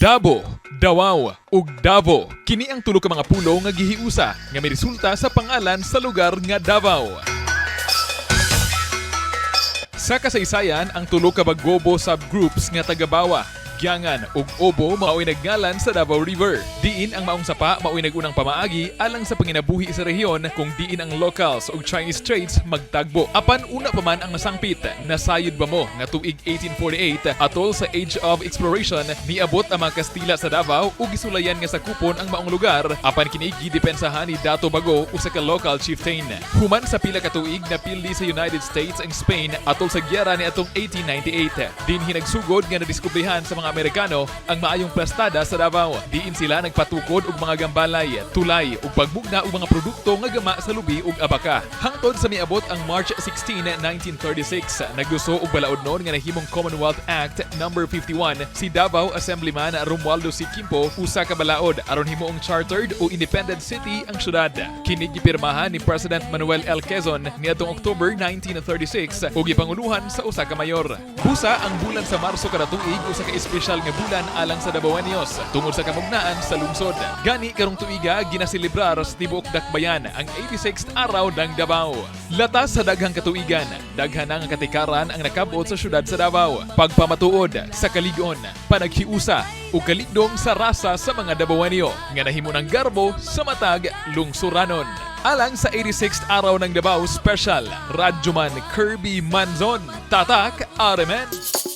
Dabo, Dawaw ug Davo. Kini ang tulo ka mga pulong nga gihiusa nga miresulta sa pangalan sa lugar nga Davao. Sa kasaysayan, ang tulo ka Bagobo subgroups nga Tagabawa, Gyangan ug Obo mao'y nagngalan sa Davao River. Diin ang maong sapa mao'y nagunang pamaagi alang sa panginabuhi sa rehiyon kung diin ang locals ug Chinese trades magtagbo. Apan una pa man ang nasangpit, nasayod ba mo nga tuig 1848, atol sa Age of Exploration, niabot ang mga Kastila sa Davao ug gisulayan nga sakupon ang maong lugar, apan kini gidepensahan ni Dato Bago, usa ka local chieftain. Human sa pila ka tuig, napildi sa United States ang Spain atol sa giyera ni atong 1898. Dinhi nagsugod nga nadiskubrehan sa mga Amerikano ang maayong plastada sa Davao. Diin sila nagpatukod og mga gambalay, tulay ug pagmugna og mga produkto nga gama sa lubi ug abaka. Hangtod sa miabot ang March 16, 1936, nagduso og balaodnon nga nahimong Commonwealth Act Number 51 si Davao Assemblyman Romualdo C. Quimpo usa ka balaod aron himuong chartered o independent city ang syudad. Kini gipirmahan ni President Manuel L. Quezon niadtong October 1936 ug gipanguluhan sa usa ka mayor. Busa ang bulan sa Marso kada tuig usa ka espesyal nga bulan alang sa Dabawenyos tungod sa kamugnaan sa lungsod. Gani karong tuiga ginaselebrar sa tibuok dakbayan ang 86th Araw ng Davao. Latas sa daghang katuigan, daghan ang katikaran ang nakabot sa syudad sa Davao. Pagpamatuod sa kalig-on, panaghiusa ug kaligdong sa rasa sa mga Dabawenyo nga nahimo ng garbo sa matag lungsuranon. Alang sa 86th Araw ng Davao Special, Radyoman Kirby Manzon, Tatak RMN.